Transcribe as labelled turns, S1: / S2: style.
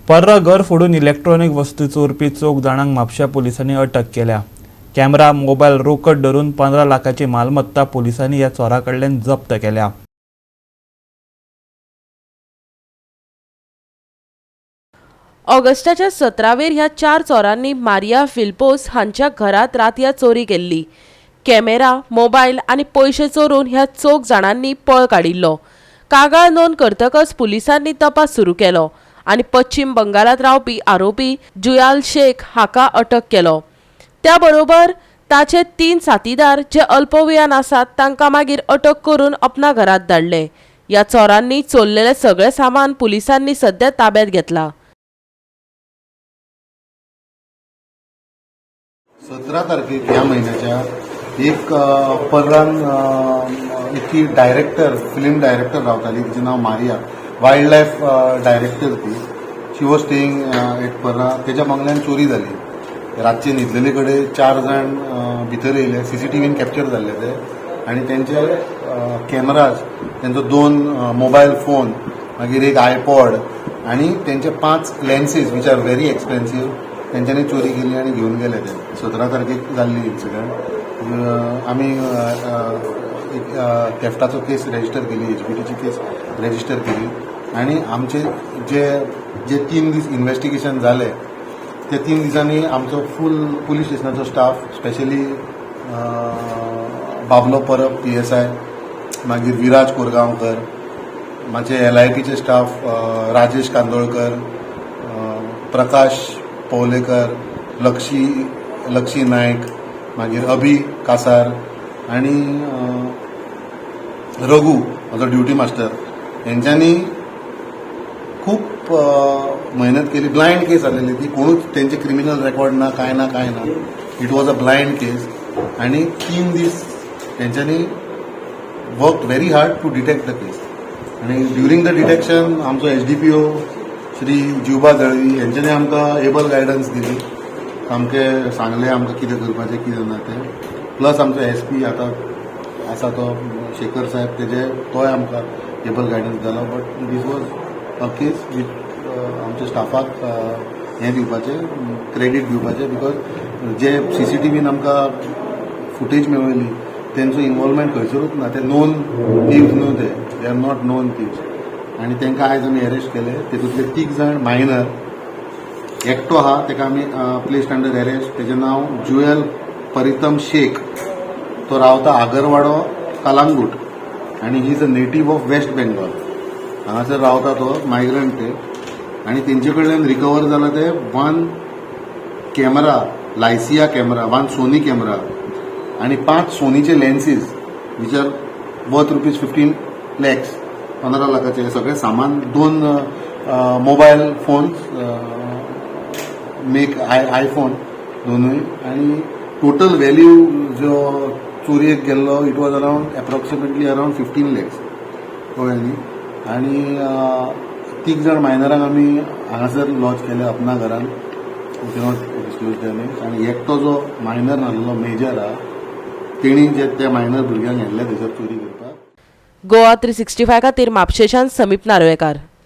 S1: पर्रा घर फोडून इलेक्ट्रॉनिक वस्तू चोरपी चौग जाणांक म्हापश्या पुलिसांनी अटक केल्या. कॅमेरा, मोबायल रोकड धरून 15 लाखाची मालमत्ता पुलिसांनी ह्या चोरा कडल्यान जप्त केल्या.
S2: ऑगस्टाच्या 17वेर ह्या 4 चोरांनी मारिया फिल्पोस हांच्या घरात रातया चोरी केल्ली. कॅमेरा, मोबायल आनी पयशे चोरून ह्या 4 जाणांनी पळ काडिल्लो. कागाळ नोंद करतकच पुलिसांनी तपास सुरू केलो आनी पश्चिम बंगालात रावपी आरोपी जुयाल शेख हाका अटक केलो. त्या बरोबर ताचे 3 साथीदार जे अल्पवयान आसात तांकां मागीर अटक करून अपना घरात धाडले. ह्या चोरांनी चोरलेलें सगळें सामान पुलिसांनी सध्या ताब्यात घेतला.
S3: 17 तारखेक ह्या म्हयन्याच्या एक पर्रान एक डायरेक्टर, फिल्म डायरेक्टर रावताली, तिचें नांव मारिया, वायल्ड लायफ डायरेक्टर ती. She was staying at Parra. तेच्या बंगल्यान चोरी जाली. रातचे न्हिदलेले कडेन 4 जाण भितर येयले, सीसीटीव्हीन कॅप्चर जाल्ले ते, आनी तेंचे कॅमेराज, तेंचो 2 मोबायल फोन, मागीर एक आयपॉड आनी तेंचे 5 lenses which are very expensive तेंच्यांनी चोरी केली आनी घेवन गेले ते. 17 तारखेक जाल्ली इन्सिडंट. आमी एक थेफ्टाचो केस रेजिस्टर केली, एचबीटीची केस रेजिस्टर केली आनी आमचे जे जे 3 दीस इन्वेस्टिगेशन जाले ते 3 दिसांनी आमचो फूल पुलीस स्टेशनाचो स्टाफ, स्पेशली बाबलो परब PSI, मागीर विराज कोरगांवकर, म्हाजे LIPचे स्टाफ राजेश कांदोळकर, प्रकाश पवलेकर, लक्षी नायक, मागीर अभि कासार आनी रघु म्हजो ड्युटी मास्टर, हेंच्यांनी खूब मेहनत केली. ब्लायंड केस आसलेली ती, कोणूच तेंचे क्रिमिनल रेकॉर्ड ना, कांय ना, कांय ना. It was a blind case आनी 3 दीस तेंच्यांनी work very hard to detect the case. आनी ड्युरींग the detection आमचो SDPO Shri जिवबा दळवी हेंच्यांनी आमकां एबल गायडन्स दिली, सामकें सांगलें आमकां कितें करपाचें कितें ना तें. प्लस आमचो SP आतां आसा तो शेखर साहेब, तेजे तोय आमकां एबल गायडन्स दिलो. But this was a case with आमच्या स्टाफाक हें दिवपाचें, क्रेडीट दिवपाचें, because जे सीसीटीव्हीन आमकां फुटेज मेळयली तेंचो इन्वॉल्वमेंट खंयसरूच ना. ते नोन थिव्स न्हू, ते they are not known thieves. आनी तांकां आयज आमी अरेस्ट केले. तेतूंतले 3 जाण मायनर, एकटो आहा तेका आमी प्लेस्ड अंडर अरेस्ट. तेजें नांव जुएल परितम शेख, तो रावता आगरवाडो कलांगूट आनी he is a native of West Bengal. हांगासर रावता तो, मायग्रंट ते. आनी तेंचे कडल्यान रिकवर जाला ते 1 कॅमेरा, लायसिया कॅमेरा, 1 सोनी कॅमेरा आनी 5 सोनीचे lenses which are worth ₹15 lakhs, 15 लाखाचे हे सगळें सामान, 2 mobile phones make iPhone दोनूय, आनी टोटल व्हॅल्यू जो चोरयेक गेल्लो it was around approximately around 15 lakhs, कळ्ळें न्ही. आनी 3 जाण मायनरांक आमी हांगासर लॉज केले अपना घरान, we cannot disclose their names. आनी एकटो जो मायनर नासलो, मेजर आहा, तेणी जे त्या मायनर भुरग्यांक व्हेल्ले थंयसर चोरी करपाक.
S2: गोवा 365 खातीर म्हापशेच्यान समीप नार्वेकार.